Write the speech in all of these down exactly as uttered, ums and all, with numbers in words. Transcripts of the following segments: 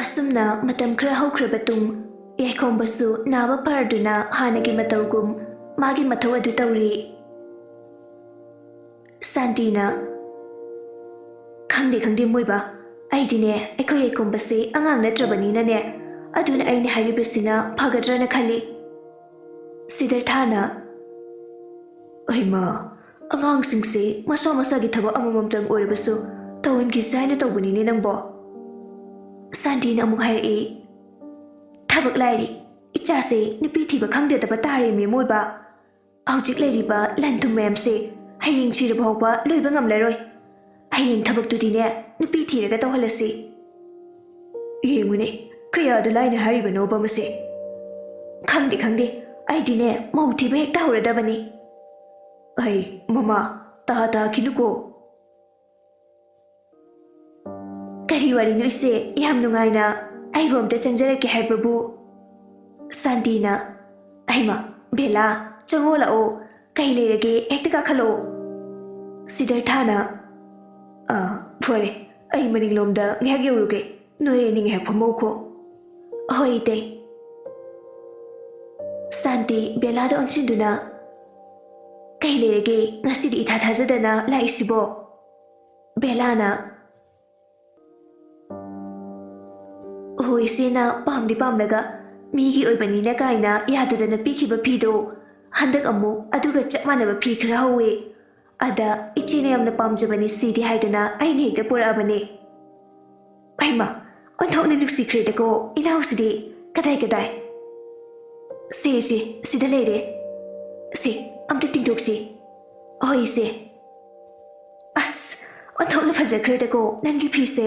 ꯑꯁꯨꯝꯅ ꯃꯇꯝ ꯈꯔ ꯍꯧꯈ꯭ꯔꯕ ꯇꯨꯡ, ꯌꯥꯏꯈꯣꯝꯕꯁꯨ ꯅꯥꯕ ꯐꯔꯗꯨꯅ ꯍꯥꯟꯅꯒꯤ ꯃꯇꯧꯒꯨꯝ ꯃꯥꯒꯤ ꯃꯊꯧ ꯑꯗꯨ ꯇꯧꯔꯤ꯫ ꯁꯥꯟꯇꯤꯅ, "ꯈꯪꯗꯦ, ꯈꯪꯗꯦ ꯃꯣꯏꯕ, ꯑꯩꯗꯤꯅꯦ ꯑꯩꯈꯣꯏ ꯌꯥꯏꯈꯣꯝꯕꯁꯦ ꯑꯉꯥꯡ ꯅꯠꯇ꯭ꯔꯕꯅꯤꯅꯅꯦ, ꯑꯗꯨꯅ ꯑꯩꯅ ꯍꯥꯏꯔꯤꯕꯁꯤꯅ ꯐꯒꯗ꯭ꯔꯅ ꯈꯜꯂꯤ꯫" ꯁꯤꯗꯔꯊꯥꯅ, "ꯍꯩꯃꯥ, ꯑꯉꯥꯡꯁꯤꯡꯁꯦ ꯃꯁꯥ ꯃꯁꯥꯒꯤ ꯊꯕꯛ ꯑꯃꯃꯝꯇꯪ ꯑꯣꯏꯔꯕꯁꯨ ꯇꯧꯍꯟꯈꯤꯁꯦ ꯍꯥꯏꯅ ꯇꯧꯕꯅꯤꯅꯦ ꯅꯪꯕꯣ꯫" ꯁꯥꯟꯇꯤꯅ ꯑꯃꯨꯛ ꯍꯥꯏꯔꯛꯏ, "ꯊꯕꯛ ꯂꯥꯏꯔꯤ, ꯏꯆꯥꯁꯦ ꯅꯨꯄꯤ ꯊꯤꯕ ꯈꯪꯗꯗꯕ ꯇꯥꯔꯦꯃꯤ ꯃꯣꯏꯕ꯫ ꯍꯧꯖꯤꯛ ꯂꯩꯔꯤꯕ ꯂꯟ ꯊꯨꯝ ꯃꯌꯥꯝꯁꯦ ꯍꯌꯦꯡ ꯁꯤꯔꯕ ꯐꯥꯎꯕ ꯂꯣꯏꯕ ꯉꯝꯂꯔꯣꯏ꯫ ꯍꯌꯦꯡ ꯊꯕꯛꯇꯨꯗꯤꯅꯦ ꯅꯨꯄꯤ ꯊꯤꯔꯒ ꯇꯧꯍꯜꯂꯁꯤ꯫" ꯌꯦꯡꯉꯨꯅꯦ, ꯀꯌꯥꯗ ꯂꯥꯏꯅ ꯍꯥꯏꯔꯤꯕꯅꯣꯕ ꯃꯁꯦ꯫ "ꯈꯪꯗꯦ, ꯈꯪꯗꯦ, ꯑꯩꯗꯤꯅꯦ ꯃꯧ ꯊꯤꯕ ꯍꯦꯛꯇ ꯍꯧꯔꯗꯕꯅꯤ꯫" "ꯑꯩ, ꯃꯃꯥ, ꯇꯥ ꯇꯥꯈꯤꯅꯨꯀꯣ꯫" "ꯀꯔꯤ ꯋꯥꯔꯤꯅꯣ ꯏꯆꯦ? ꯌꯥꯝ ꯅꯨꯡꯉꯥꯏꯅ ꯑꯩꯕꯨ ꯑꯝꯇ ꯆꯪꯖꯔꯛꯀꯦ ꯍꯥꯏꯕꯕꯨ꯫" ꯁꯥꯟꯇꯤꯅ, "ꯑꯩꯃ, ꯕꯦꯂꯥ, ꯆꯪꯉꯣ ꯂꯥꯛꯑꯣ꯫ ꯀꯩ ꯂꯩꯔꯒꯦ? ꯍꯦꯛꯇ ꯀꯥꯈꯠꯂꯛꯑꯣ꯫" ꯁꯤꯗꯔꯊꯥꯅ, "ꯑ, ꯐꯔꯦ, ꯑꯩ ꯃꯅꯤꯡꯂꯣꯝꯗ ꯉꯥꯏꯍꯥꯛ ꯌꯧꯔꯨꯒꯦ꯫ ꯅꯣꯏ ꯑꯅꯤ ꯉꯥꯏꯍꯥꯛ ꯐꯝꯍꯧꯈꯣ꯫" "ꯍꯣꯏ, ꯏꯇꯩ꯫" ꯁꯥꯟꯇꯤ ꯕꯦꯂꯥꯗ ꯑꯣꯟꯁꯤꯟꯗꯨꯅ, "ꯀꯩ ꯂꯩꯔꯒꯦ? ꯉꯁꯤꯗꯤ ꯏꯊꯥ ꯊꯥꯖꯗꯅ ꯂꯥꯛꯏꯁꯤꯕꯣ?" ꯕꯦꯂꯥꯅ, "ꯍꯣ, ꯏꯆꯦꯅ ꯄꯥꯝꯗꯤ ꯄꯥꯝꯂꯒ ꯃꯤꯒꯤ ꯑꯣꯏꯕꯅꯤꯅ ꯀꯥꯏꯅ ꯌꯥꯗꯗꯅ ꯄꯤꯈꯤꯕ ꯐꯤꯗꯣ, ꯍꯟꯗꯛ ꯑꯃꯨꯛ ꯑꯗꯨꯒ ꯆꯞ ꯃꯥꯟꯅꯕ ꯐꯤ ꯈꯔ ꯍꯧꯋꯦ꯫ ꯑꯗ ꯏꯆꯦꯅ ꯌꯥꯝꯅ ꯄꯥꯝꯖꯕꯅꯤ ꯁꯤꯗꯤ ꯍꯥꯏꯗꯅ ꯑꯩꯅ ꯍꯦꯛꯇ ꯄꯨꯔꯛꯑꯕꯅꯦ꯫" ꯍꯩꯃꯥ, ꯑꯣꯟꯊꯣꯛꯅ ꯅꯨꯡꯁꯤꯈ꯭ꯔꯦꯗꯀꯣ ꯏꯅꯥꯎꯁꯤꯗꯤ꯫ "ꯀꯗꯥꯏ, ꯀꯗꯥꯏ?" "ꯁꯦ, ꯏꯆꯦ, ꯁꯤꯗ ꯂꯩꯔꯦ꯫ ꯁꯦ, ꯑꯝꯇ ꯇꯤꯡꯊꯣꯛꯁꯤ꯫" "ꯍꯣꯏ, ꯏꯆꯦ꯫" "ꯑꯁ, ꯑꯣꯟꯊꯣꯛꯅ ꯐꯖꯈ꯭ꯔꯦꯗꯀꯣ ꯅꯪꯒꯤ ꯐꯤꯁꯦ꯫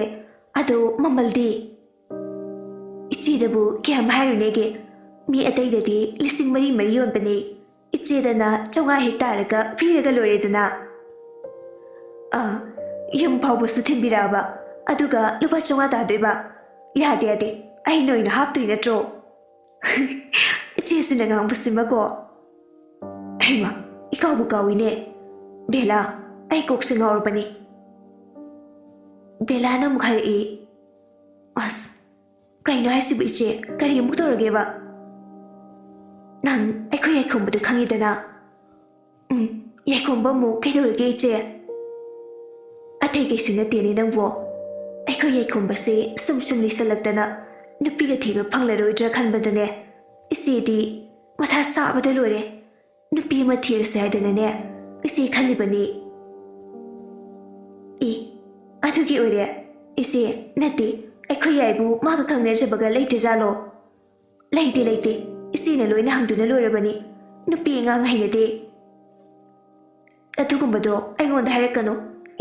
ꯑꯗꯣ ꯃꯃꯜꯗꯤ?" "ꯏꯆꯦꯗꯕꯨ ꯀꯌꯥꯝ ꯍꯥꯏꯔꯨꯅꯦꯒꯦ? ꯃꯤ ꯑꯇꯩꯗꯗꯤ ꯂꯤꯁꯤꯡ ꯃꯔꯤ ꯃꯔꯤ ꯌꯣꯟꯕꯅꯦ꯫ ꯏꯆꯦꯗꯅ ꯆꯥꯝꯃꯉꯥ ꯍꯦꯛ ꯇꯥꯔꯒ ꯄꯤꯔꯒ ꯂꯣꯏꯔꯦꯗꯅ꯫" "ꯑꯥ, ꯌꯨꯝ ꯐꯥꯎꯕꯁꯨ ꯊꯤꯟꯕꯤꯔꯛꯑꯕ, ꯑꯗꯨꯒ ꯂꯨꯄꯥ ꯆꯥꯝꯃꯉꯥ ꯇꯥꯗꯣꯏꯕ? ꯌꯥꯗꯦ, ꯌꯥꯗꯦ, ꯑꯩꯅ ꯑꯣꯏꯅ ꯍꯥꯞꯇꯣꯏ ꯅꯠꯇ꯭ꯔꯣ?" ꯏꯆꯦꯁꯤꯅ ꯉꯥꯡꯕꯁꯤꯃꯀꯣ꯫ ꯍꯩꯃꯥ, ꯏꯀꯥꯎꯕꯨ ꯀꯥꯎꯏꯅꯦ꯫ ꯕꯦꯂꯥ, ꯑꯩ ꯀꯣꯛꯁꯦ ꯉꯥꯎꯔꯕꯅꯤ꯫ ꯕꯦꯂꯥꯅ ꯑꯃꯨꯛ ꯍꯥꯏꯔꯛꯏ, "ꯑꯁ, ꯀꯩꯅꯣ ꯍꯥꯏꯁꯤꯕꯨ ꯏꯆꯦ? ꯀꯔꯤ ꯑꯃꯨꯛ ꯇꯧꯔꯒꯦꯕ? ꯅꯪ ꯑꯩꯈꯣꯏ ꯌꯥꯏꯈꯣꯝꯕꯗꯨ ꯈꯪꯉꯤꯗꯅ? ꯎꯝ, ꯌꯥꯏꯈꯣꯝꯕ ꯑꯃꯨꯛ ꯀꯩꯗꯧꯔꯒꯦ ꯏꯆꯦ? ꯑꯇꯩ ꯀꯩꯁꯨ ꯅꯠꯇꯦꯅꯦ ꯅꯪꯕꯣ꯫ ꯑꯩꯈꯣꯏ ꯌꯥꯏꯈꯣꯝꯕꯁꯦ ꯁꯨꯝ ꯁꯨꯝ ꯂꯤꯁꯜꯂꯛꯇꯅ ꯅꯨꯄꯤꯒ ꯊꯤꯕ ꯐꯪꯂꯔꯣꯏꯗ꯭ꯔꯥ ꯈꯟꯕꯗꯅꯦ, ꯏꯆꯦꯗꯤ ꯃꯊꯥ ꯁꯥꯕꯗ ꯂꯣꯏꯔꯦ꯫ ꯅꯨꯄꯤ ꯑꯃ ꯊꯤꯔꯁꯦ ꯍꯥꯏꯗꯅꯅꯦ ꯏꯆꯦ ꯈꯜꯂꯤꯕꯅꯤ꯫ ꯏ, ꯑꯗꯨꯒꯤ ꯑꯣꯏꯔꯦ꯫ ꯏꯆꯦ, ꯅꯠꯇꯦ, ꯑꯩꯈꯣꯏ ꯌꯥꯏꯕꯨ ꯃꯥꯒ ꯈꯪꯅꯖꯕꯒ ꯂꯩꯇ꯭ꯔꯖꯥꯠꯂꯣ? ꯂꯩꯇꯦ, ꯂꯩꯇꯦ꯫ ꯏꯆꯦꯅ ꯂꯣꯏꯅ ꯍꯪꯗꯨꯅ ꯂꯣꯏꯔꯕꯅꯤ꯫ ꯅꯨꯄꯤ ꯑꯉꯥꯡ ꯍꯩꯅꯗꯦ꯫ ꯑꯗꯨꯒꯨꯝꯕꯗꯣ ꯑꯩꯉꯣꯟꯗ ꯍꯥꯏꯔꯛꯀꯅꯨ꯫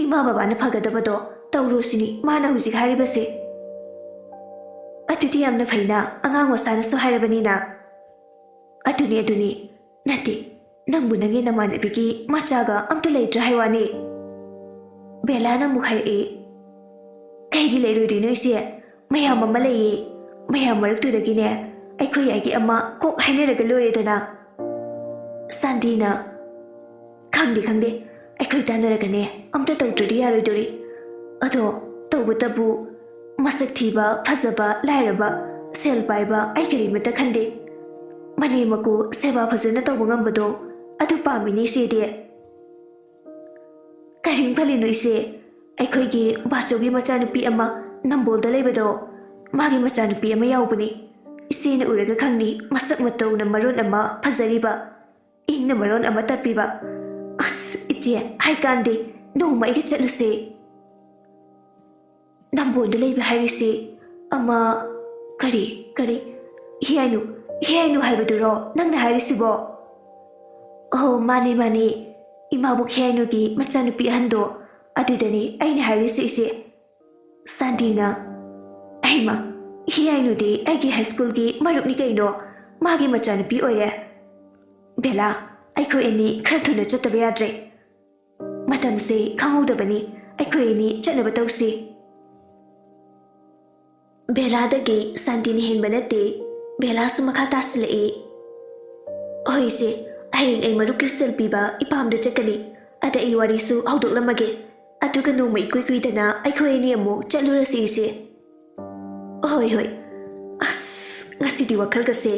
ꯏꯃꯥ ꯕꯕꯥꯅ ꯐꯒꯗꯕꯗꯣ ꯇꯧꯔꯣ ꯁꯤꯅꯤ ꯃꯥꯅ ꯍꯧꯖꯤꯛ ꯍꯥꯏꯔꯤꯕꯁꯦ꯫ ꯑꯗꯨꯗꯤ ꯌꯥꯝꯅ ꯐꯩꯅ, ꯑꯉꯥꯡ ꯃꯆꯥꯅꯁꯨ ꯍꯥꯏꯔꯕꯅꯤꯅ꯫ ꯑꯗꯨꯅꯤ, ꯑꯗꯨꯅꯤ꯫ ꯅꯠꯇꯦ, ꯅꯪꯕꯨ ꯅꯪꯒꯤ ꯅꯃꯥꯟꯅꯕꯤꯒꯤ ꯃꯆꯥꯒ ꯑꯝꯇ ꯂꯩꯇ꯭ꯔꯥ ꯍꯥꯏ ꯋꯥꯅꯤ? ꯕꯦꯂꯥꯅ ꯑꯃꯨꯛ ꯍꯥꯏꯔꯛꯏ꯫ ꯀꯩꯒꯤ ꯂꯩꯔꯣꯏꯗꯣꯏꯅꯣ ꯏꯆꯦ? ꯃꯌꯥꯝ ꯑꯃ ꯂꯩꯌꯦ꯫ ꯃꯌꯥꯝ ꯃꯔꯛꯇꯨꯗꯒꯤꯅꯦ ꯑꯩꯈꯣꯏ ꯌꯥꯏꯒꯤ ꯑꯃ ꯀꯣꯛ ꯍꯥꯏꯅꯔꯒ ꯂꯣꯏꯔꯦꯗꯅ꯫ ꯁꯥꯟꯇꯤꯅ, "ꯈꯪꯗꯦ, ꯈꯪꯗꯦ꯫ ꯑꯩꯈꯣꯏ ꯇꯥꯟꯅꯔꯒꯅꯦ ꯑꯝꯇ ꯇꯧꯗ꯭ꯔꯗꯤ ꯌꯥꯔꯣꯏꯗꯣꯔꯤ꯫ ꯑꯗꯣ ꯇꯧꯕꯇꯕꯨ ꯃꯁꯛ ꯊꯤꯕ, ꯐꯖꯕ, ꯂꯥꯏꯔꯕ, ꯁꯦꯜ ꯄꯥꯏꯕ ꯑꯩ ꯀꯔꯤꯃꯠꯇ ꯈꯟꯗꯦ꯫ ꯃꯅꯦꯝ ꯃꯀꯨ ꯁꯦꯕꯥ ꯐꯖꯅ ꯇꯧꯕ ꯉꯝꯕꯗꯣ ꯑꯗꯨ ꯄꯥꯝꯃꯤꯅꯦ ꯏꯆꯦꯗꯤ꯫" "ꯀꯔꯤꯝ ꯈꯜꯂꯨꯅꯨ ꯏꯆꯦ, ꯑꯩꯈꯣꯏꯒꯤ ꯕꯥꯆꯧꯒꯤ ꯃꯆꯥꯅꯨꯄꯤ ꯑꯃ ꯅꯝꯕꯣꯜꯗ ꯂꯩꯕꯗꯣ, ꯃꯥꯒꯤ ꯃꯆꯥꯅꯨꯄꯤ ꯑꯃ ꯌꯥꯎꯕꯅꯤ꯫ ꯏꯆꯦꯅ ꯎꯔꯒ ꯈꯪꯅꯤ, ꯃꯁꯛ ꯃꯇꯧꯅ ꯃꯔꯣꯟ ꯑꯃ ꯐꯖꯔꯤꯕ, ꯏꯪꯅ ꯃꯔꯣꯟ ꯑꯃ ꯇꯞꯄꯤꯕ꯫ ꯑꯁ ꯏꯆꯦ, ꯍꯥꯏꯀꯥꯟꯗꯦ, ꯅꯣꯡꯃ ꯑꯩꯒ ꯆꯠꯂꯨꯁꯦ꯫" "ꯅꯝꯕꯣꯜꯗ ꯂꯩꯕ ꯍꯥꯏꯔꯤꯁꯤ ꯑꯃ, ꯀꯔꯤ, ꯀꯔꯤ, ꯍꯤꯌꯥꯏꯅꯨ, ꯍꯤꯌꯥꯏꯅꯨ ꯍꯥꯏꯕꯗꯨꯔꯣ ꯅꯪꯅ ꯍꯥꯏꯔꯤꯁꯤꯕꯣ?" "ꯑꯣ ꯃꯥꯅꯦ, ꯃꯥꯅꯦ, ꯏꯃꯥꯕꯣꯛ ꯍꯤꯌꯥꯏꯅꯨꯒꯤ ꯃꯆꯥꯅꯨꯄꯤ ꯑꯍꯟꯗꯣ, ꯑꯗꯨꯗꯅꯦ ꯑꯩꯅ ꯍꯥꯏꯔꯤꯁꯦ ꯏꯆꯦ꯫" ꯁꯥꯟꯇꯤꯅ, "ꯑꯩꯃ, ꯍꯤꯌꯥꯏꯅꯨꯗꯤ ꯑꯩꯒꯤ ꯍꯥꯏ ꯁ꯭ꯀꯨꯜꯒꯤ ꯃꯔꯨꯞꯅꯤ ꯀꯩꯅꯣ, ꯃꯥꯒꯤ ꯃꯆꯥꯅꯨꯄꯤ ꯑꯣꯏꯔꯦ꯫ ꯕꯦꯂꯥ, ꯑꯩꯈꯣꯏ ꯑꯅꯤ ꯈꯔ ꯊꯨꯅ ꯆꯠꯇꯕ ꯌꯥꯗ꯭ꯔꯦ꯫ ꯃꯇꯝꯁꯦ ꯈꯪꯍꯧꯗꯕꯅꯤ, ꯑꯩꯈꯣꯏ ꯑꯅꯤ ꯆꯠꯅꯕ ꯇꯧꯁꯤ꯫" ꯕꯦꯂꯥꯗꯒꯤ ꯁꯥꯟꯇꯤꯅ ꯍꯦꯟꯕ ꯅꯠꯇꯦ꯫ ꯕꯦꯂꯥꯁꯨ ꯃꯈꯥ ꯇꯥꯁꯤꯜꯂꯛꯏ꯫ "ꯍꯣꯏ ꯏꯆꯦ, ꯍꯌꯦꯡ ꯑꯩ ꯃꯔꯨꯞꯀꯤ ꯁꯦꯜ ꯄꯤꯕ ꯏꯄꯥꯝꯗ ꯆꯠꯀꯅꯤ꯫ ꯑꯗ ꯑꯩ ꯋꯥꯔꯤꯁꯨ ꯍꯧꯗꯣꯛꯂꯝꯃꯒꯦ꯫ ꯑꯗꯨꯒ ꯅꯣꯡꯃ ꯏꯀꯨꯏ ꯀꯨꯏꯗꯅ ꯑꯩꯈꯣꯏ ꯑꯅꯤ ꯑꯃꯨꯛ ꯆꯠꯂꯨꯔꯁꯤ ꯏꯆꯦ꯫" "ꯍꯣꯏ, ꯍꯣꯏ꯫ ꯑꯁ, ꯉꯁꯤꯗꯤ ꯋꯥꯈꯜꯒꯁꯦ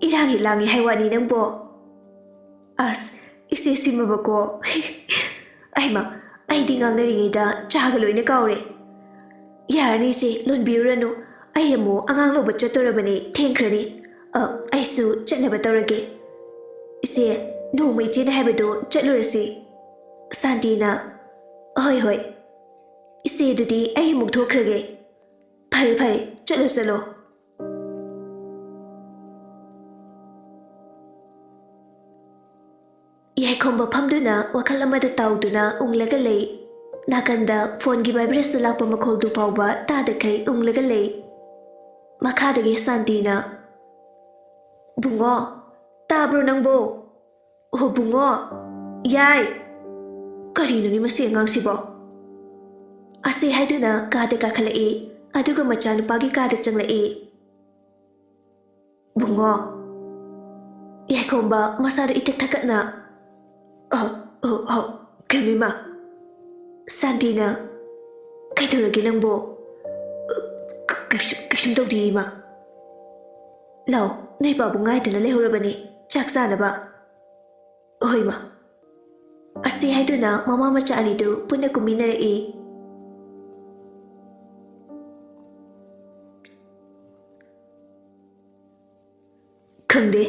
ꯏꯔꯥꯡ ꯍꯦꯛ ꯂꯥꯡꯉꯤ ꯍꯥꯏ ꯋꯥꯅꯤ ꯅꯪꯕꯣ꯫ ꯑꯁ, ꯏꯆꯦ ꯁꯤꯃꯕꯀꯣ꯫ ꯑꯩꯃ, ꯑꯩꯗꯤ ꯉꯥꯡꯅꯔꯤꯉꯩꯗ ꯆꯥꯒ ꯂꯣꯏꯅ ꯀꯥꯎꯔꯦ꯫ ꯌꯥꯔꯅꯤ ꯏꯆꯦ, ꯂꯣꯟꯕꯤꯔꯨꯔꯅꯨ꯫ ꯑꯩ ꯑꯃꯨꯛ ꯑꯉꯥꯡ ꯂꯧꯕ ꯆꯠꯇꯣꯔꯕꯅꯤ, ꯊꯦꯡꯈ꯭ꯔꯅꯤ꯫ ꯑ, ꯑꯩꯁꯨ ꯆꯠꯅꯕ ꯇꯧꯔꯒꯦ꯫ ꯏꯆꯦ, ꯅꯣꯡꯃ ꯏꯆꯦꯅ ꯍꯥꯏꯕꯗꯣ ꯆꯠꯂꯨꯔꯁꯤ꯫ ꯁꯥꯟꯇꯤꯅ, "ꯍꯣꯏ, ꯍꯣꯏ꯫ ꯏꯆꯦ, ꯑꯗꯨꯗꯤ ꯑꯩ ꯑꯃꯨꯛ ꯊꯣꯛꯈ꯭ꯔꯒꯦ꯫" "ꯐꯔꯦ, ꯐꯔꯦ, ꯆꯠꯂꯣ, ꯆꯠꯂꯣ꯫" ꯌꯥꯏꯈꯣꯝꯕ ꯐꯝꯗꯨꯅ ꯋꯥꯈꯜ ꯑꯃꯗ ꯇꯥꯎꯗꯨꯅ ꯎꯪꯂꯒ ꯂꯩ꯫ ꯅꯥꯀꯟꯗ ꯐꯣꯟꯒꯤ ꯚꯥꯏꯕ꯭ꯔꯦꯁꯟ ꯂꯥꯛꯄ ꯃꯈꯣꯜꯗꯨ ꯐꯥꯎꯕ ꯇꯥꯗꯈꯩ ꯎꯪꯂꯒ ꯂꯩ꯫ ꯃꯈꯥꯗꯒꯤ ꯁꯥꯟꯇꯤꯅ, "ꯕꯨꯡꯉꯣ, ꯇꯥꯕ꯭ꯔꯣ ꯅꯪꯕꯣ? ꯑꯣ ꯕꯨꯡꯉꯣ, ꯌꯥꯏ꯫ ꯀꯔꯤꯅꯣꯅꯦ ꯃꯁꯤ ꯑꯉꯥꯡꯁꯤꯕꯣ?" ꯑꯁꯤ ꯍꯥꯏꯗꯨꯅ ꯀꯥꯗ ꯀꯥꯈꯠꯂꯛꯏ, ꯑꯗꯨꯒ ꯃꯆꯥꯅꯨꯄꯥꯒꯤ ꯀꯥꯗ ꯆꯪꯂꯛꯏ꯫ "ꯕꯨꯡꯉꯣ꯫" ꯌꯥꯏꯈꯣꯝꯕ ꯃꯁꯥꯗ ꯏꯊꯛ ꯊꯛꯀꯠꯅ, "ꯑ, ꯑ, ꯑ, ꯀꯩꯅꯣ ꯏꯃꯥ?" ꯁꯥꯟꯇꯤꯅ, "ꯀꯩꯗꯧꯔꯒꯦ ꯅꯪꯕꯣ?" "ꯑ, ꯀ-, ꯀꯩꯁꯨ, ꯀꯩꯁꯨꯝ ꯇꯧꯗꯤꯌꯦ ꯏꯃꯥ꯫ ꯂꯥꯎ, ꯅꯣꯏ ꯄꯥꯕꯨꯡ ꯉꯥꯏꯗꯅ ꯂꯩꯍꯧꯔꯕꯅꯤ ꯆꯥꯛ ꯆꯥꯅꯕ꯫" "ꯍꯣꯏ ꯏꯃꯥ꯫" ꯑꯁꯤ ꯍꯥꯏꯗꯨꯅ ꯃꯃꯥ ꯃꯆꯥ ꯑꯅꯤꯗꯨ ꯄꯨꯟꯅ ꯀꯨꯝꯃꯤꯟꯅꯔꯛꯏ꯫ ꯈꯪꯗꯦ,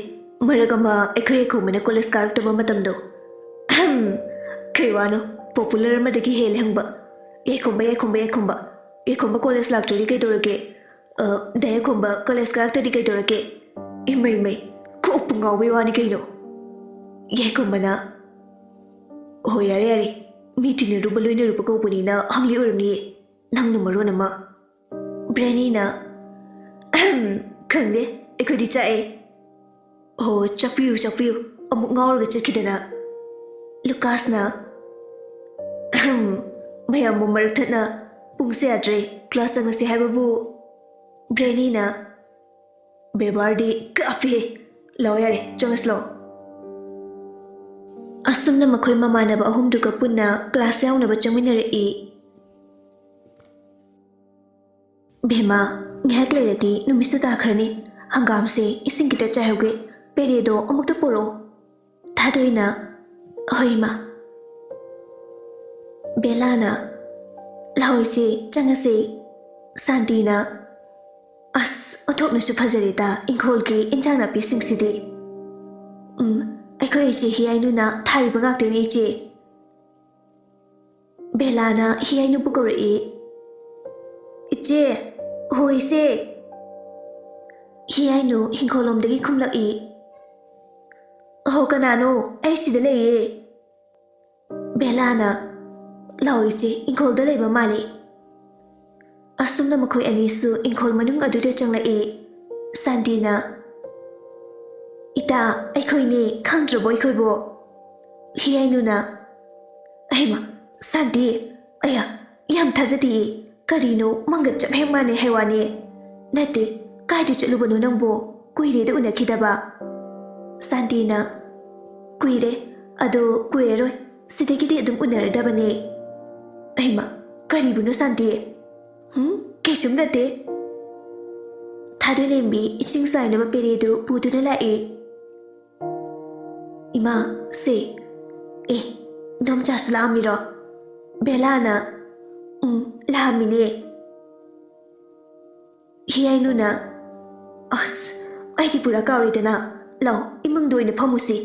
ꯃꯔꯛ ꯑꯃ ꯑꯩꯈꯣꯏ ꯌꯥꯏꯈꯣꯝꯕꯅ ꯀꯣꯂꯦꯖ ꯀꯥꯔꯛꯇꯕ ꯃꯇꯝꯗꯣ꯫ ꯑꯍꯝ, ꯀꯩ ꯋꯥꯅꯣ, ꯄꯣꯄꯨꯂꯔ ꯑꯃꯗꯒꯤ ꯍꯦꯜꯂꯦ ꯍꯪꯕ꯫ ꯌꯥꯏꯈꯣꯝꯕ, ꯌꯥꯏꯈꯣꯝꯕ, ꯌꯥꯏꯈꯣꯝꯕ꯫ ꯌꯥꯏꯈꯣꯝꯕ ꯀꯣꯂꯦꯖ ꯂꯥꯛꯇ꯭ꯔꯗꯤ ꯀꯩꯗꯧꯔꯒꯦ? ꯑ, ꯗꯥ ꯌꯥꯏꯈꯣꯝꯕ ꯀꯣꯂꯦꯖ ꯀꯥꯔꯛꯇ꯭ꯔꯗꯤ ꯀꯩꯗꯧꯔꯒꯦ? ꯏꯃꯩ ꯃꯩ, ꯀꯣꯛꯄꯨ ꯉꯥꯎꯕꯩ ꯋꯥꯅꯤ ꯀꯩꯅꯣ꯫ ꯌꯥꯏꯈꯣꯝꯕꯅ, "ꯍꯣꯏ, ꯌꯥꯔꯦ, ꯌꯥꯔꯦ꯫ ꯃꯤ ꯇꯤꯟꯅꯔꯨꯕ ꯂꯣꯏꯅꯔꯨꯕ ꯀꯧꯕꯅꯤꯅ ꯍꯪꯂꯤ ꯑꯣꯏꯔꯝꯅꯤꯌꯦ꯫ ꯅꯪꯅ ꯃꯔꯣꯟ ꯑꯃ꯫" ꯕ꯭ꯔꯦꯅꯤꯅ, "ꯑꯍꯝ, ꯈꯪꯗꯦ, ꯑꯩꯈꯣꯏꯗꯤ ꯆꯥꯛꯑꯦ꯫" "ꯑꯣ, ꯆꯥꯛꯄꯤꯌꯨ, ꯆꯥꯛꯄꯤꯌꯨ, ꯑꯃꯨꯛ ꯉꯥꯎꯔꯒ ꯆꯠꯈꯤꯗꯅ꯫" ꯂꯨꯀꯥꯁꯅ, "ꯑꯍꯝ, ꯃꯌꯥꯝꯕꯨ ꯃꯔꯛ ꯊꯠꯅ ꯄꯨꯡꯁꯦ ꯌꯥꯗ꯭ꯔꯦ, ꯀ꯭ꯂꯥꯁ ꯆꯪꯉꯁꯤ ꯍꯥꯏꯕꯕꯨ꯫" ꯕ꯭ꯔꯦꯅꯤꯅ, "ꯕꯦꯕꯥꯔꯗꯤ ꯀꯥꯞꯄꯤꯍꯦ꯫ ꯂꯥꯛꯑꯣ ꯌꯥꯔꯦ, ꯆꯪꯉꯁꯤ ꯂꯥꯛꯑꯣ꯫" ꯑꯁꯨꯝꯅ ꯃꯈꯣꯏ ꯃꯃꯥꯟꯅꯕ ꯑꯍꯨꯝꯗꯨꯒ ꯄꯨꯟꯅ ꯀ꯭ꯂꯥꯁ ꯌꯥꯎꯅꯕ ꯆꯪꯃꯤꯟꯅꯔꯛꯏ꯫ "ꯕꯦꯝꯃ, ꯉꯥꯏꯍꯥꯛ ꯂꯩꯔꯗꯤ ꯅꯨꯃꯤꯠꯁꯨ ꯇꯥꯈ꯭ꯔꯅꯤ꯫ ꯍꯪꯒꯥꯝꯁꯦ ꯏꯁꯤꯡ ꯈꯤꯇ ꯆꯥꯏꯍꯧꯒꯦ꯫ ꯄꯦꯔꯦꯗꯣ ꯑꯃꯨꯛꯇ ꯄꯨꯔꯛꯑꯣ꯫ ꯊꯥꯗꯣꯏꯅ, "ꯍꯣꯏ, ꯏꯃꯥ꯫" ꯕꯦꯂꯥꯅ, "ꯂꯥꯛꯑꯣ ꯏꯆꯦ, ꯆꯪꯉꯁꯦ꯫" ꯁꯥꯟꯇꯤꯅ, "ꯑꯁ, ꯑꯣꯟꯊꯣꯛꯅꯁꯨ ꯐꯖꯔꯦꯗ ꯏꯪꯈꯣꯜꯒꯤ ꯏꯟꯖꯥꯡ ꯅꯥꯄꯤꯁꯤꯡꯁꯤꯗꯤ꯫ ꯎꯝ, ꯑꯩꯈꯣꯏ ꯏꯆꯦ ꯍꯤꯌꯥꯏꯅꯨꯅ ꯊꯥꯔꯤꯕ ꯉꯥꯛꯇꯅꯤ, ꯏꯆꯦ꯫" ꯕꯦꯂꯥꯅ ꯍꯤꯌꯥꯏꯅꯨꯕꯨ ꯀꯧꯔꯛꯏ꯫ "ꯏꯆꯦ, ꯍꯣ ꯏꯆꯦ꯫" ꯍꯤꯌꯥꯏꯅꯨ ꯍꯤꯡꯈꯣꯜꯂꯣꯝꯗꯒꯤ ꯈꯨꯝꯂꯛꯏ꯫ "ꯑꯍꯣ, ꯀꯅꯥꯅꯣ? ꯑꯩ ꯁꯤꯗ ꯂꯩꯌꯦ꯫" ꯕꯦꯂꯥꯅ, "ꯂꯥꯛꯑꯣ ꯏꯆꯦ, ꯏꯪꯈꯣꯜꯗ ꯂꯩꯕ ꯃꯥꯜꯂꯤ꯫" ꯑꯁꯨꯝꯅ ꯃꯈꯣꯏ ꯑꯅꯤꯁꯨ ꯏꯪꯈꯣꯜ ꯃꯅꯨꯡ ꯑꯗꯨꯗ ꯆꯪꯂꯛꯏ꯫ ꯁꯥꯟꯇꯤꯅ, "ꯏꯇꯥ, ꯑꯩꯈꯣꯏꯅꯦ, ꯈꯪꯗ꯭ꯔꯕꯣ ꯑꯩꯈꯣꯏꯕꯨ?" ꯍꯤꯌꯥꯏꯅꯨꯅ, "ꯑꯍꯩꯃ, ꯁꯥꯟꯇꯤ, ꯑꯌꯥ, ꯌꯥꯝ ꯊꯥꯖꯗꯤꯌꯦ꯫ ꯀꯔꯤꯅꯣ, ꯃꯪꯒ ꯆꯞ ꯍꯦꯛ ꯃꯥꯟꯅꯩ ꯍꯥꯏꯋꯥꯅꯦ꯫ ꯅꯠꯇꯦ, ꯀꯥꯏꯗ ꯆꯠꯂꯨꯕꯅꯣ ꯅꯪꯕꯨ? ꯀꯨꯏꯔꯦꯗ ꯎꯅꯈꯤꯗꯕ꯫" ꯁꯥꯟꯇꯤꯅ, "ꯀꯨꯏꯔꯦ, ꯑꯗꯣ ꯀꯨꯏꯔꯔꯣꯏ, ꯁꯤꯗꯒꯤꯗꯤ ꯑꯗꯨꯝ ꯎꯅꯔꯗꯕꯅꯦ꯫" ꯑꯩꯃ, ꯀꯔꯤꯕꯨꯅꯣ ꯁꯥꯟꯇꯤ? ꯍꯨꯝ, ꯀꯩꯁꯨꯝ ꯅꯠꯇꯦ꯫ ꯊꯥꯗꯣꯏꯂꯦꯝꯕꯤ ꯏꯁꯤꯡ ꯆꯥꯏꯅꯕ ꯄꯦꯔꯦꯗꯨ ꯄꯨꯗꯨꯅ ꯂꯥꯛꯏ꯫ "ꯏꯃꯥ, ꯁꯦ꯫ ꯑꯦ, ꯏꯗꯣꯝꯆꯥꯁꯨ ꯂꯥꯛꯑꯝꯃꯤꯔꯣ?" ꯕꯦꯂꯥꯅ, "ꯎꯝ, ꯂꯥꯛꯑꯝꯃꯤꯅꯦ꯫" ꯍꯤꯌꯥꯏꯅꯨꯅ, "ꯑꯁ, ꯑꯩꯗꯤ ꯄꯨꯔꯥ ꯀꯥꯎꯔꯤꯗꯅ꯫ ꯂꯥꯎ, ꯏꯃꯨꯡꯗ ꯑꯣꯏꯅ ꯐꯝꯃꯨꯁꯤ꯫"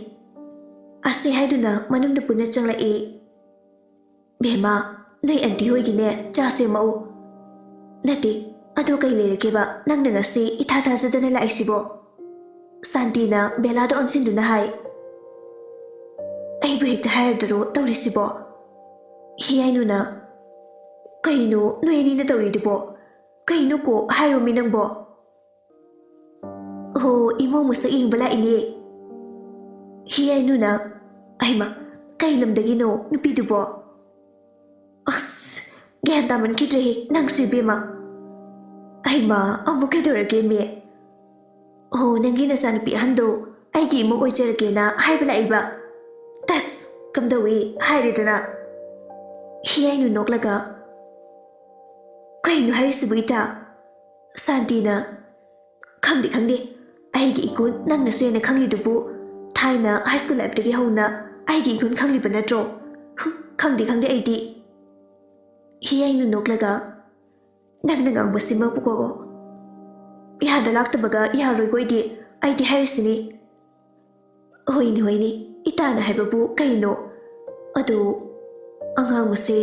ꯑꯁꯤ ꯍꯥꯏꯗꯨꯅ ꯃꯅꯨꯡꯗ ꯄꯨꯟꯅ ꯆꯪꯂꯛꯏ꯫ "ꯕꯦꯝꯃ, ꯅꯣꯏ ꯑꯟꯇꯤ ꯍꯣꯏꯒꯤꯅꯦ, ꯆꯥ ꯁꯦꯝꯃꯛꯎ꯫" "ꯅꯠꯇꯦ, ꯑꯗꯣ ꯀꯩ ꯂꯩꯔꯒꯦꯕ, ꯅꯪꯅ ꯉꯁꯤ ꯏꯊꯥ ꯊꯥꯖꯗꯅ ꯂꯥꯛꯏꯁꯤꯕꯣ?" ꯁꯥꯟꯇꯤꯅ ꯕꯦꯂꯥꯗ ꯑꯣꯟꯁꯤꯟꯗꯨꯅ ꯍꯥꯏ꯫ "ꯑꯩꯕꯨ ꯍꯦꯛꯇ ꯍꯥꯏꯔꯗꯔꯣ ꯇꯧꯔꯤꯁꯤꯕꯣ?" ꯍꯤꯌꯥꯏꯅꯨꯅ, "ꯀꯩꯅꯣ ꯅꯣꯏ ꯑꯅꯤꯅ ꯇꯧꯔꯤꯗꯨꯕꯣ? ꯀꯩꯅꯣ ꯀꯣ, ꯍꯥꯏꯔꯣꯃꯤ ꯅꯪꯕꯣ?" "ꯍꯣ, ꯏꯃꯧ ꯃꯁꯛ ꯌꯦꯡꯕ ꯂꯥꯛꯏꯅꯦ꯫" ꯍꯤꯌꯥꯏꯅꯨꯅ, "ꯑꯩꯃ, ꯀꯩ ꯂꯝꯗꯒꯤꯅꯣ ꯅꯨꯄꯤꯗꯨꯕꯣ?" "ꯑꯁ, ꯒ꯭ꯌꯥꯟ ꯇꯥꯃꯟꯈꯤꯗ꯭ꯔꯦꯍꯦ ꯅꯪꯁꯨ ꯏꯕꯦꯝꯃ꯫ ꯑꯩꯃ, ꯑꯃꯨꯛ ꯀꯩꯗꯧꯔꯒꯦ ꯃꯤ? ꯑꯣ, ꯅꯪꯒꯤ ꯅꯆꯥꯅꯨꯄꯤ ꯑꯍꯟꯗꯣ ꯑꯩꯒꯤ ꯏꯃꯧ ꯑꯣꯏꯖꯔꯒꯦꯅ ꯍꯥꯏꯕ ꯂꯥꯛꯏꯕ꯫ ꯇꯁ, ꯀꯝꯗꯧꯏ ꯍꯥꯏꯔꯦꯗꯅ?" ꯍꯤꯌꯥꯏꯅꯨ ꯅꯣꯛꯂꯒ, "ꯀꯩꯅꯣ ꯍꯥꯏꯔꯤꯁꯤꯕꯨ ꯏꯇꯥ? ꯁꯥꯟꯇꯤꯅ, "ꯈꯪꯗꯦ, ꯈꯪꯗꯦ꯫ ꯑꯩꯒꯤ ꯏꯒꯨꯟ ꯅꯪꯅꯁꯨ ꯍꯦꯟꯅ ꯈꯪꯂꯤꯗꯨꯕꯨ꯫ ꯊꯥꯏꯅ ꯍꯥꯏ ꯁ꯭ꯀꯨꯜ ꯂꯥꯏꯐꯇꯒꯤ ꯍꯧꯅ ꯑꯩꯒꯤ ꯏꯒꯨꯟ ꯈꯪꯂꯤꯕ ꯅꯠꯇ꯭ꯔꯣ? ꯍꯨꯝ, ꯈꯪꯗꯦ, ꯈꯪꯗꯦ ꯑꯩꯗꯤ"꯫ ꯍꯤꯌꯥꯏꯅꯨ ꯅꯣꯛꯂꯒ, "ꯅꯪꯅ ꯉꯥꯡꯕꯁꯤꯃꯛꯄꯨꯀꯣ, ꯏꯍꯥꯗ ꯂꯥꯛꯇꯕꯒ ꯌꯥꯔꯣꯏꯀꯣ ꯑꯩꯗꯤ꯫ ꯑꯩꯗꯤ ꯍꯥꯏꯔꯤꯁꯤꯅꯤ"꯫ "ꯍꯣꯏꯅꯦ, ꯍꯣꯏꯅꯦ, ꯏꯇꯥꯅ ꯍꯥꯏꯕꯕꯨ ꯀꯩꯅꯣ? ꯑꯗꯨ ꯑꯉꯥꯡ ꯃꯁꯦ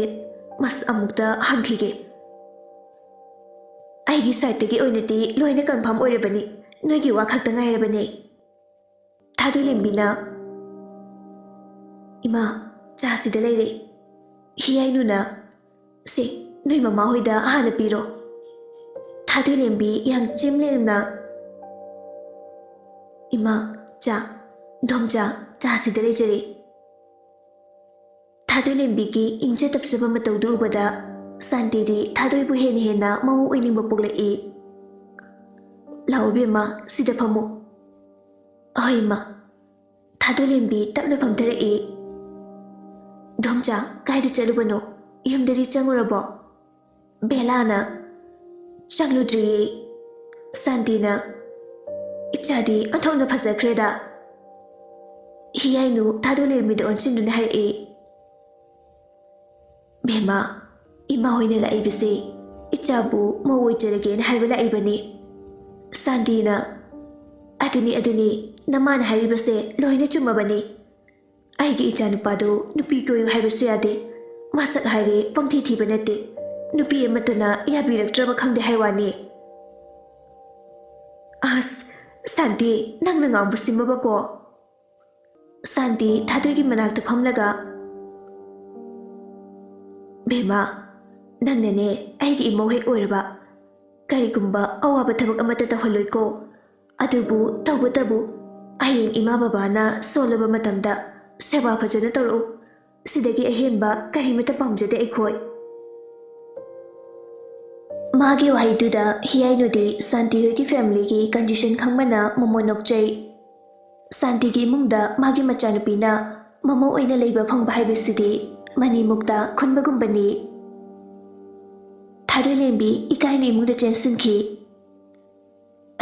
ꯃꯁ ꯑꯃꯨꯛꯇ ꯍꯪꯈꯤꯒꯦ꯫ ꯑꯩꯒꯤ ꯁꯥꯏꯠꯇꯒꯤ ꯑꯣꯏꯅꯗꯤ ꯂꯣꯏꯅ ꯀꯟꯐꯥꯔꯝ ꯑꯣꯏꯔꯕꯅꯤ꯫ ꯅꯣꯏꯒꯤ ꯋꯥ ꯈꯛꯇ ꯉꯥꯏꯔꯕꯅꯦ"꯫ ꯊꯥꯗꯣꯏꯂꯦꯝꯕꯤꯅ, "ꯏꯃꯥ, ꯆꯥ ꯁꯤꯗ ꯂꯩꯔꯦ꯫ ꯍꯤꯌꯥꯏꯅꯨꯅ, ꯁꯦ, ꯅꯣꯏ ꯃꯃꯥ ꯍꯣꯏꯗ ꯍꯥꯟꯅ ꯄꯤꯔꯣ"꯫ ꯊꯥꯗꯣꯏꯂꯦꯝꯕꯤ ꯌꯥꯝ ꯆꯤꯝ ꯂꯦꯝꯅ, "ꯏꯃꯥ, ꯆꯥ, ꯗꯣꯝꯆꯥ, ꯆꯥ ꯁꯤꯗ ꯂꯩꯖꯔꯦ"꯫ ꯊꯥꯗꯣꯏꯂꯦꯝꯕꯤꯒꯤ ꯏꯪꯖ ꯇꯞꯆꯕ ꯃꯇꯧꯗꯨ ꯎꯕꯗ ꯁꯥꯟꯇꯤꯗꯤ ꯊꯥꯗꯣꯏꯕꯨ ꯍꯦꯟꯅ ꯍꯦꯟꯅ ꯃꯃꯧ ꯑꯣꯏꯅꯤꯡꯕ ꯄꯣꯛꯂꯛꯏ꯫ "ꯂꯥꯛꯑꯣ ꯕꯦꯝꯃ, ꯁꯤꯗ ꯐꯝꯃꯨ"꯫ "ꯍꯣꯏ ꯏꯃꯥ"꯫ ꯊꯥꯗꯣꯏꯂꯦꯝꯕꯤ ꯇꯞꯅ ꯐꯝꯊꯔꯛꯏ꯫ "ꯗꯣꯝꯆꯥ, ꯀꯥꯏꯗ ꯆꯠꯂꯨꯕꯅꯣ? ꯌꯨꯝꯗꯗꯤ ꯆꯪꯉꯨꯔꯕꯣ?" ꯕꯦꯂꯥꯅ, "ꯆꯪꯂꯨꯗ꯭ꯔꯤꯌꯦ"꯫ ꯁꯥꯟꯇꯤꯅ, "ꯏꯆꯥꯗꯤ ꯑꯣꯟꯊꯣꯛꯅ ꯐꯖꯈ꯭ꯔꯦꯗ"꯫ ꯍꯤꯌꯥꯏꯅꯨ ꯊꯥꯗꯣꯏꯂꯦꯝꯕꯤꯗ ꯑꯣꯟꯁꯤꯟꯗꯨꯅ ꯍꯥꯏꯔꯛꯏ꯫ "ꯕꯦꯝꯃ, ꯏꯃꯥ ꯍꯣꯏꯅ ꯂꯥꯛꯏꯕꯁꯦ ꯏꯆꯥꯕꯨ ꯃꯧ ꯑꯣꯏꯖꯔꯒꯦꯅ ꯍꯥꯏꯕ ꯂꯥꯛꯏꯕꯅꯤ"꯫ ꯁꯥꯟꯇꯤꯅ, "ꯑꯗꯨꯅꯤ, ꯑꯗꯨꯅꯤ, ꯅꯃꯥꯅ ꯍꯥꯏꯔꯤꯕꯁꯦ ꯂꯣꯏꯅ ꯆꯨꯝꯃꯕꯅꯤ꯫ ꯑꯩꯒꯤ ꯏꯆꯥꯅꯨꯄꯥꯗꯨ ꯅꯨꯄꯤ ꯀꯣꯏꯌꯨ ꯍꯥꯏꯕꯁꯨ ꯌꯥꯗꯦ꯫ ꯃꯁꯛ ꯍꯥꯏꯔꯦ ꯄꯪꯊꯤ ꯊꯤꯕ ꯅꯠꯇꯦ꯫ ꯅꯨꯄꯤ ꯑꯃꯠꯇꯅ ꯌꯥꯕꯤꯔꯛꯇ꯭ꯔꯕ ꯈꯪꯗꯦ ꯍꯥꯏ ꯋꯥꯅꯤ"꯫ ꯑꯁ, ꯁꯥꯟꯇꯤ, ꯅꯪꯅ ꯉꯥꯡꯕꯁꯤꯃꯕꯀꯣ꯫ ꯁꯥꯟꯇꯤ ꯊꯥꯗꯣꯏꯒꯤ ꯃꯅꯥꯛꯇ ꯐꯝꯂꯒ, "ꯕꯦꯝꯃ, ꯅꯪꯅꯅꯦ ꯑꯩꯒꯤ ꯏꯃꯧ ꯍꯦꯛ ꯑꯣꯏꯔꯕ, ꯀꯔꯤꯒꯨꯝꯕ ꯑꯋꯥꯕ ꯊꯕꯛ ꯑꯃꯠꯇ ꯇꯧꯍꯜꯂꯣꯏꯀꯣ꯫ ꯑꯗꯨꯕꯨ ꯇꯧꯕꯇꯕꯨ ꯍꯌꯦꯡ ꯏꯃꯥ ꯕꯕꯥꯅ ꯁꯣꯜꯂꯕ ꯃꯇꯝꯗ ꯁꯦꯕꯥ ꯐꯖꯅ ꯇꯧꯔꯛꯎ꯫ ꯁꯤꯗꯒꯤ ꯑꯍꯦꯟꯕ ꯀꯔꯤꯃꯠꯇ ꯄꯥꯝꯖꯗꯦ ꯑꯩꯈꯣꯏ"꯫ ꯃꯥꯒꯤ ꯋꯥꯍꯩꯗꯨꯗ ꯍꯤꯌꯥꯏꯅꯨꯗꯤ ꯁꯥꯟꯇꯤ ꯍꯣꯏꯒꯤ ꯐꯦꯃꯤꯂꯤꯒꯤ ꯀꯟꯗꯤꯁꯟ ꯈꯪꯕꯅ ꯃꯃꯣꯟ ꯅꯣꯛꯆꯩ꯫ ꯁꯥꯟꯇꯤꯒꯤ ꯏꯃꯨꯡꯗ ꯃꯥꯒꯤ ꯃꯆꯥꯅꯨꯄꯤꯅ ꯃꯃꯧ ꯑꯣꯏꯅ ꯂꯩꯕ ꯐꯪꯕ ꯍꯥꯏꯕꯁꯤꯗꯤ ꯃꯅꯤꯃꯨꯛꯇ ꯈꯨꯟꯕꯒꯨꯝꯕꯅꯤ꯫ ꯊꯥꯗꯣꯏꯂꯦꯝꯕꯤ ꯏꯀꯥꯏꯅ ꯏꯃꯨꯡꯗ ꯆꯦꯟꯁꯤꯟꯈꯤ꯫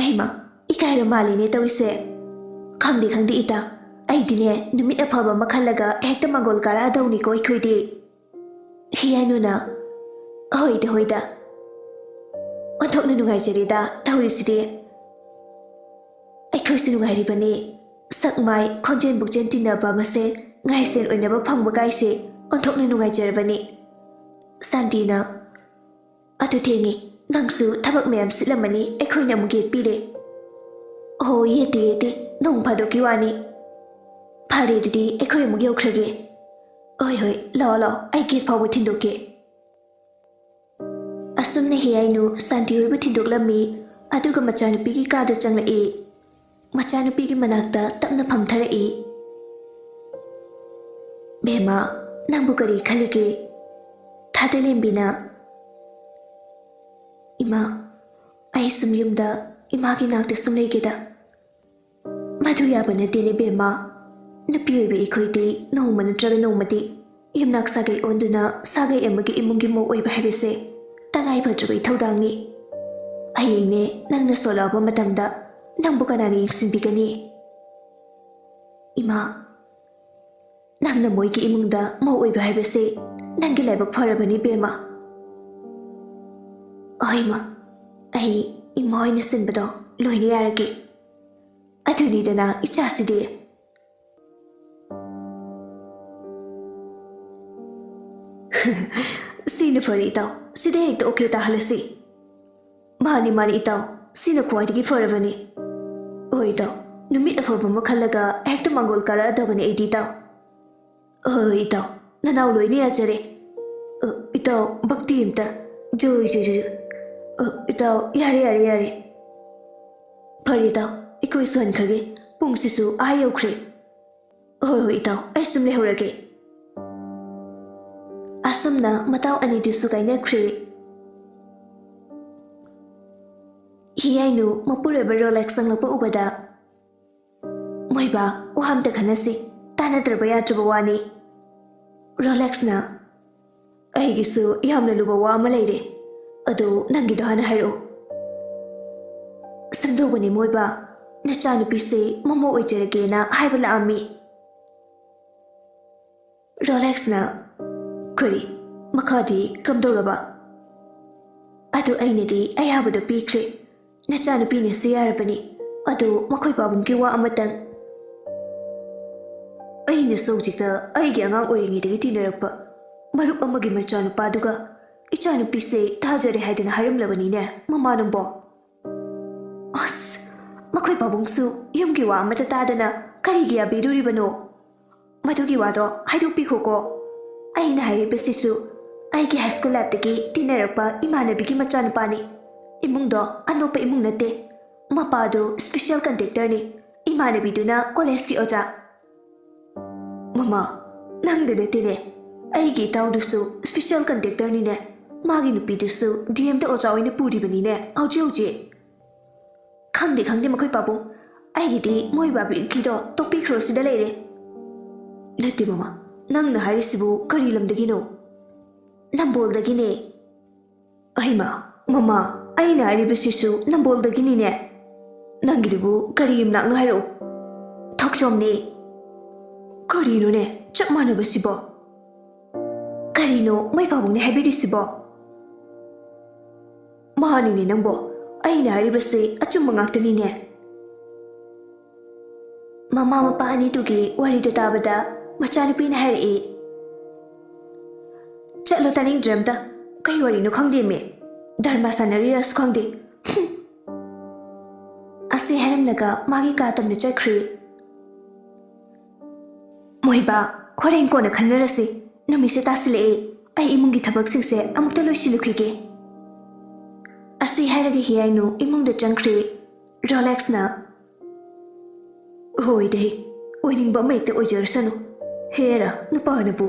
ꯍꯩꯃꯥ, ꯏꯀꯥꯏꯔ ꯃꯥꯜꯂꯤꯅꯦ ꯇꯧꯔꯤꯁꯦ꯫ ꯈꯪꯗꯦ, ꯈꯪꯗꯦ ꯏꯇꯥ, ꯑꯩꯗꯤꯅꯦ ꯅꯨꯃꯤꯠ ꯑꯐꯕ ꯑꯃ ꯈꯜꯂꯒ ꯍꯦꯛꯇ ꯃꯪꯒꯣꯜ ꯀꯥꯔꯛꯑꯗꯧꯅꯤꯀꯣ ꯑꯩꯈꯣꯏꯗꯤ꯫ ꯍꯤꯌꯥꯏꯅꯨꯅ, ꯍꯣꯏꯗ, ꯍꯣꯏꯗ, ꯑꯣꯟꯊꯣꯛꯅ ꯅꯨꯡꯉꯥꯏꯖꯔꯦꯗ ꯇꯧꯔꯤꯁꯤꯗꯤ꯫ ꯑꯩꯈꯣꯏꯁꯨ ꯅꯨꯡꯉꯥꯏꯔꯤꯕꯅꯤ꯫ ꯁꯛ ꯃꯥꯏ, ꯈꯣꯟꯖꯦꯜ ꯄꯨꯛꯆꯦꯜ ꯇꯤꯟꯅꯕ ꯃꯁꯦꯟ ꯉꯥꯏꯁꯦꯟ ꯑꯣꯏꯅꯕ ꯐꯪꯕ ꯀꯥꯏꯁꯦ ꯑꯣꯟꯊꯣꯛꯅ ꯅꯨꯡꯉꯥꯏꯖꯔꯕꯅꯤ꯫ ꯁꯥꯟꯇꯤꯅ, ꯑꯗꯨ ꯊꯦꯡꯉꯤ, ꯅꯪꯁꯨ ꯊꯕꯛ ꯃꯌꯥꯝ ꯁꯤꯠꯂꯝꯃꯅꯤ, ꯑꯩꯈꯣꯏꯅ ꯑꯃꯨꯛ ꯌꯦꯠꯄꯤꯔꯦ꯫ ꯑꯣ, ꯌꯦꯠꯇꯦ, ꯌꯦꯠꯇꯦ, ꯅꯣꯡ ꯐꯥꯗꯣꯛꯀꯤ ꯋꯥꯅꯤ꯫ ꯐꯔꯦ, ꯑꯗꯨꯗꯤ ꯑꯩꯈꯣꯏ ꯑꯃꯨꯛ ꯌꯧꯈ꯭ꯔꯒꯦ꯫ ꯍꯣꯏ, ꯍꯣꯏ, ꯂꯥꯛꯑꯣ, ꯂꯥꯛꯑꯣ, ꯑꯩ ꯒꯦꯠ ꯐꯥꯎꯕ ꯊꯤꯟꯗꯣꯛꯀꯦ꯫ ꯑꯁꯨꯝꯅ ꯍꯤꯌꯥꯏꯅꯨ ꯁꯥꯟꯇꯤ ꯍꯣꯏꯕꯨ ꯊꯤꯟꯗꯣꯛꯂꯝꯃꯤ, ꯑꯗꯨꯒ ꯃꯆꯥꯅꯨꯄꯤꯒꯤ ꯀꯥꯗ ꯆꯪꯂꯛꯏ꯫ ꯃꯆꯥꯅꯨꯄꯤꯒꯤ ꯃꯅꯥꯛꯇ ꯇꯞꯅ ꯐꯝꯊꯔꯛꯏ꯫ "ꯕꯦꯝꯃ, ꯅꯪꯕꯨ ꯀꯔꯤ ꯈꯜꯂꯤꯒꯦ?" ꯊꯥꯗꯣꯏꯂꯦꯝꯕꯤꯅ, "ꯏꯃꯥ, ꯑꯩ ꯁꯨꯝ ꯌꯨꯝꯗ ꯏꯃꯥꯒꯤ ꯅꯥꯛꯇ ꯁꯨꯝ ꯂꯩꯒꯦꯗ꯫" "ꯃꯗꯨ ꯌꯥꯕ ꯅꯠꯇꯦꯅꯦ ꯕꯦꯝꯃ꯫ ꯅꯨꯄꯤ ꯑꯣꯏꯕ ꯑꯩꯈꯣꯏꯗꯤ ꯅꯣꯡꯃ ꯅꯠꯇ꯭ꯔꯒ ꯅꯣꯡꯃꯗꯤ ꯌꯨꯝꯅꯥꯛ ꯁꯥꯒꯩ ꯑꯣꯟꯗꯨꯅ ꯁꯥꯒꯩ ꯑꯃꯒꯤ ꯏꯃꯨꯡꯒꯤ ꯃꯧ ꯑꯣꯏꯕ ꯍꯥꯏꯕꯁꯦ ꯇꯉꯥꯏ ꯐꯗ꯭ꯔꯕ ꯏꯊꯧꯗꯥꯡꯅꯤ꯫ ꯍꯌꯦꯡꯅꯦ ꯅꯪꯅ ꯁꯣꯜꯂꯛꯑꯕ ꯃꯇꯝꯗ ꯅꯪꯕꯨ ꯀꯅꯥꯅ ꯌꯦꯡꯁꯤꯟꯕꯤꯒꯅꯤ?" "ꯏꯃꯥ, ꯅꯪꯅ ꯃꯣꯏꯒꯤ ꯏꯃꯨꯡꯗ ꯃꯧ ꯑꯣꯏꯕ ꯍꯥꯏꯕꯁꯦ ꯅꯪꯒꯤ ꯂꯥꯏꯕꯛ ꯐꯔꯕꯅꯤ ꯕꯦꯝꯃ꯫" "ꯍꯣꯏ ꯏꯃꯥ, ꯑꯩ ꯏꯃꯥ ꯍꯣꯏꯅ ꯁꯤꯟꯕꯗꯣ ꯂꯣꯏꯅ ꯌꯥꯔꯒꯦ꯫" "ꯑꯗꯨꯅꯤꯗꯅ ꯏꯆꯥꯁꯤꯗꯤ꯫" "ꯁꯤꯅ ꯐꯔꯦ ꯏꯇꯥꯎ, ꯁꯤꯗ ꯍꯦꯛꯇ ꯑꯣꯀꯦ ꯇꯥꯍꯜꯂꯁꯤ꯫" "ꯃꯥꯅꯤ, ꯃꯥꯅꯤ ꯏꯇꯥꯎ, ꯁꯤꯅ ꯈ꯭ꯋꯥꯏꯗꯒꯤ ꯐꯔꯕꯅꯤ꯫" "ꯍꯣꯏ ꯏꯇꯥꯎ, ꯅꯨꯃꯤꯠ ꯑꯐꯕ ꯑꯃ ꯈꯜꯂꯒ ꯍꯦꯛꯇ ꯃꯪꯒꯣꯜ ꯀꯥꯔꯛꯑꯗꯕꯅꯤ ꯑꯩꯗꯤ ꯏꯇꯥꯎ꯫" "ꯍꯣꯏ, ꯍꯣꯏ ꯏꯇꯥꯎ, ꯅꯅꯥꯎ ꯂꯣꯏꯅ ꯌꯥꯖꯔꯦ꯫ ꯑ, ꯏꯇꯥꯎ, ꯚꯛꯇꯤ ꯑꯝꯇ꯫ ꯖꯣꯏ, ꯖꯣꯏ, ꯖꯣꯏ꯫ ꯑ, ꯏꯇꯥꯎ, ꯌꯥꯔꯦ, ꯌꯥꯔꯦ, ꯌꯥꯔꯦ꯫ ꯐꯔꯦ ꯏꯇꯥꯎ, ꯑꯩꯈꯣꯏ ꯁꯨꯍꯟꯈ꯭ꯔꯒꯦ꯫ ꯄꯨꯡꯁꯤꯁꯨ ꯑꯥ ꯌꯧꯈ꯭ꯔꯦ꯫" "ꯍꯣꯏ, ꯍꯣꯏ ꯏꯇꯥꯎ, ꯑꯩ ꯁꯨꯝ ꯂꯩꯍꯧꯔꯒꯦ꯫" ꯑꯁꯨꯝꯅ ꯃꯇꯥꯎ ꯑꯅꯤꯗꯨꯁꯨ ꯀꯥꯏꯅꯈ꯭ꯔꯦ꯫ ꯍꯤꯌꯥꯏꯅꯨ ꯃꯄꯨꯔꯣꯏꯕ ꯔꯣꯂꯦꯛꯁ ꯆꯪꯂꯛꯄ ꯎꯕꯗ, "ꯃꯣꯏꯕꯥ, ꯋꯥ ꯑꯝꯇ ꯈꯟꯅꯁꯤ, ꯇꯥꯟꯅꯗ꯭ꯔꯕ ꯌꯥꯗ꯭ꯔꯕ ꯋꯥꯅꯤ꯫" ꯔꯣꯂꯦꯛꯁꯅ, "ꯑꯩꯒꯤꯁꯨ ꯌꯥꯝꯅ ꯂꯨꯕ ꯋꯥ ꯑꯃ ꯂꯩꯔꯦ, ꯑꯗꯨ ꯅꯪꯒꯤꯗꯣ ꯍꯥꯟꯅ ꯍꯥꯏꯔꯛꯎ꯫" "ꯁꯨꯝ "ꯁꯨꯝꯗꯧꯕꯅꯤ ꯃꯣꯏꯕ, ꯅꯆꯥꯅꯨꯄꯤꯁꯦ ꯃꯃꯧ ꯑꯣꯏꯖꯔꯒꯦꯅ ꯍꯥꯏꯕ ꯂꯥꯛꯑꯝꯃꯤ꯫" ꯔꯣꯂꯦꯛꯁꯅ, "ꯀꯔꯤ? ꯃꯈꯥꯗꯤ ꯀꯝꯗꯧꯔꯕ?" "ꯑꯗꯨ ꯑꯩꯅꯗꯤ ꯑꯌꯥꯕꯗꯣ ꯄꯤꯈ꯭ꯔꯦ꯫ ꯅꯆꯥꯅꯨꯄꯤꯅꯁꯨ ꯌꯥꯔꯕꯅꯤ꯫ ꯑꯗꯨ ꯃꯈꯣꯏ ꯄꯥꯕꯨꯡꯒꯤ ꯋꯥ ꯑꯃꯇꯪ꯫" "ꯑꯩꯅꯁꯨ ꯍꯧꯖꯤꯛꯇ ꯑꯩꯒꯤ ꯑꯉꯥꯡ ꯑꯣꯏꯔꯤꯉꯩꯗꯒꯤ ꯇꯤꯟꯅꯔꯛꯄ ꯃꯔꯨꯞ ꯑꯃꯒꯤ ꯃꯆꯥꯅꯨꯄꯥꯗꯨꯒ ꯏꯆꯥꯅꯨꯄꯤꯁꯦ ꯊꯥꯖꯔꯦ ꯍꯥꯏꯗꯅ ꯍꯥꯏꯔꯝꯂꯕꯅꯤꯅꯦ, ꯃꯃꯥ ꯅꯪꯕꯣ?" "ꯑꯁ, ꯃꯈꯣꯏ ꯄꯥꯕꯨꯡꯁꯨ ꯌꯨꯝꯒꯤ ꯋꯥ ꯑꯃꯠꯇ ꯇꯥꯗꯅ ꯀꯔꯤꯒꯤ ꯌꯥꯕꯤꯔꯨꯔꯤꯕꯅꯣ? ꯃꯗꯨꯒꯤ ꯋꯥꯗꯣ ꯍꯥꯏꯗꯣꯛꯄꯤꯈꯣꯀꯣ꯫ ꯑꯩꯅ ꯍꯥꯏꯔꯤꯕꯁꯤꯁꯨ ꯑꯩꯒꯤ ꯍꯥꯏ ꯁ꯭ꯀꯨꯜ ꯂꯥꯏꯐꯇꯒꯤ ꯇꯤꯟꯅꯔꯛꯄ ꯏꯃꯥꯟꯅꯕꯤꯒꯤ ꯃꯆꯥꯅꯨꯄꯥꯅꯤ꯫ ꯏꯃꯨꯡꯗꯣ ꯑꯅꯣꯞꯄ ꯏꯃꯨꯡ ꯅꯠꯇꯦ꯫ ꯃꯄꯥꯗꯨ ꯁ꯭ꯄꯦꯁꯦꯜ ꯀꯟꯗꯛꯇꯔꯅꯤ, ꯏꯃꯥꯟꯅꯕꯤꯗꯨꯅ ꯀꯣꯂꯦꯖꯀꯤ ꯑꯣꯖꯥ꯫" "ꯃꯃꯥ, ꯅꯪꯗ ꯅꯠꯇꯦꯅꯦ, ꯑꯩꯒꯤ ꯏꯇꯥꯎꯗꯨꯁꯨ ꯁ꯭ꯄꯦꯁꯦꯜ ꯀꯟꯗꯛꯇꯔꯅꯤꯅꯦ꯫ ꯃꯥꯒꯤ ꯅꯨꯄꯤꯗꯨꯁꯨ ꯗꯤ ꯑꯦꯝꯗ ꯑꯣꯖꯥ ꯑꯣꯏꯅ ꯄꯨꯔꯤꯕꯅꯤꯅꯦ ꯍꯧꯖꯤꯛ ꯍꯧꯖꯤꯛ꯫ ꯈꯪꯗꯦ, ꯈꯪꯗꯦ, ꯃꯈꯣꯏ ꯄꯥꯕꯨꯡ꯫ ꯑꯩꯒꯤꯗꯤ ꯃꯣꯏ ꯕꯥꯕꯤꯒꯤꯗꯣ ꯇꯣꯛꯄꯤꯈ꯭ꯔꯣ, ꯁꯤꯗ ꯂꯩꯔꯦ꯫" "ꯅꯠꯇꯦ ꯃꯃꯥ, ꯅꯪꯅ ꯍꯥꯏꯔꯤꯁꯤꯕꯨ ꯀꯔꯤ ꯂꯝꯗꯒꯤꯅꯣ?" "ꯅꯝꯕꯣꯜꯗꯒꯤꯅꯦ꯫" "ꯑꯩꯃ, ꯃꯃꯥ, ꯑꯩꯅ ꯍꯥꯏꯔꯤꯕꯁꯤꯁꯨ ꯅꯝꯕꯣꯜꯗꯒꯤꯅꯤꯅꯦ꯫ ꯅꯪꯒꯤꯗꯨꯕꯨ ꯀꯔꯤ ꯌꯨꯝꯅꯥꯛꯅꯣ ꯍꯥꯏꯔꯛꯎ꯫" "ꯊꯣꯛꯆꯣꯝꯅꯦ꯫" "ꯀꯔꯤꯅꯣꯅꯦ ꯆꯞ ꯃꯥꯟꯅꯕꯁꯤꯕꯣ? ꯀꯔꯤꯅꯣ ꯃꯣꯏ ꯄꯥꯕꯨꯡꯅ ꯍꯥꯏꯕꯤꯔꯤꯁꯤꯕꯣ?" "ꯃꯥꯅꯤꯅꯦ ꯅꯪꯕꯣ, ꯑꯩꯅ ꯍꯥꯏꯔꯤꯕꯁꯤ ꯑꯆꯨꯝꯕ ꯉꯥꯛꯇꯅꯤꯅꯦ꯫" ꯃꯃꯥ ꯃꯄꯥ ꯑꯅꯤꯗꯨꯒꯤ ꯋꯥꯔꯤꯗꯨ ꯇꯥꯕꯗ ꯃꯆꯥꯅꯨꯄꯤꯅ ꯍꯥꯏꯔꯛꯏ, "ꯆꯠꯂꯣ, ꯇꯥꯅꯤꯡꯗ꯭ꯔꯦ ꯑꯝꯇ꯫ ꯀꯩ ꯋꯥꯔꯤꯅꯣ ꯈꯪꯗꯦꯃꯤ꯫ ꯗ꯭ꯔꯃꯥ ꯁꯥꯟꯅꯔꯤꯔꯁꯨ ꯈꯪꯗꯦ꯫" ꯑꯁꯤ ꯍꯥꯏꯔꯝꯂꯒ ꯃꯥꯒꯤ ꯀꯥ ꯇꯝꯅ ꯆꯠꯈ꯭ꯔꯦ꯫ "ꯃꯣꯍꯤꯕꯥ, ꯍꯣꯔꯦꯟ ꯀꯣꯟꯅ ꯈꯟꯅꯔꯁꯤ꯫ ꯅꯨꯃꯤꯠꯁꯦ ꯇꯥꯁꯤꯜꯂꯛꯑꯦ꯫ ꯑꯩ ꯏꯃꯨꯡꯒꯤ ꯊꯕꯛꯁꯤꯡꯁꯦ ꯑꯃꯨꯛꯇ ꯂꯣꯏꯁꯤꯜꯂꯨꯈꯤꯒꯦ꯫" ꯑꯁꯤ ꯍꯥꯏꯔꯒ ꯍꯤꯌꯥꯏꯅꯨ ꯏꯃꯨꯡꯗ ꯆꯪꯈ꯭ꯔꯦ꯫ ꯔꯣꯂꯦꯛꯁꯅ, "ꯍꯣꯏꯗꯦ, ꯑꯣꯏꯅꯤꯡꯕ ꯑꯃ ꯍꯦꯛꯇ ꯑꯣꯏꯖꯔꯁꯅꯨ꯫ ꯍꯦꯔꯥ, ꯅꯨꯄꯥꯅꯕꯨ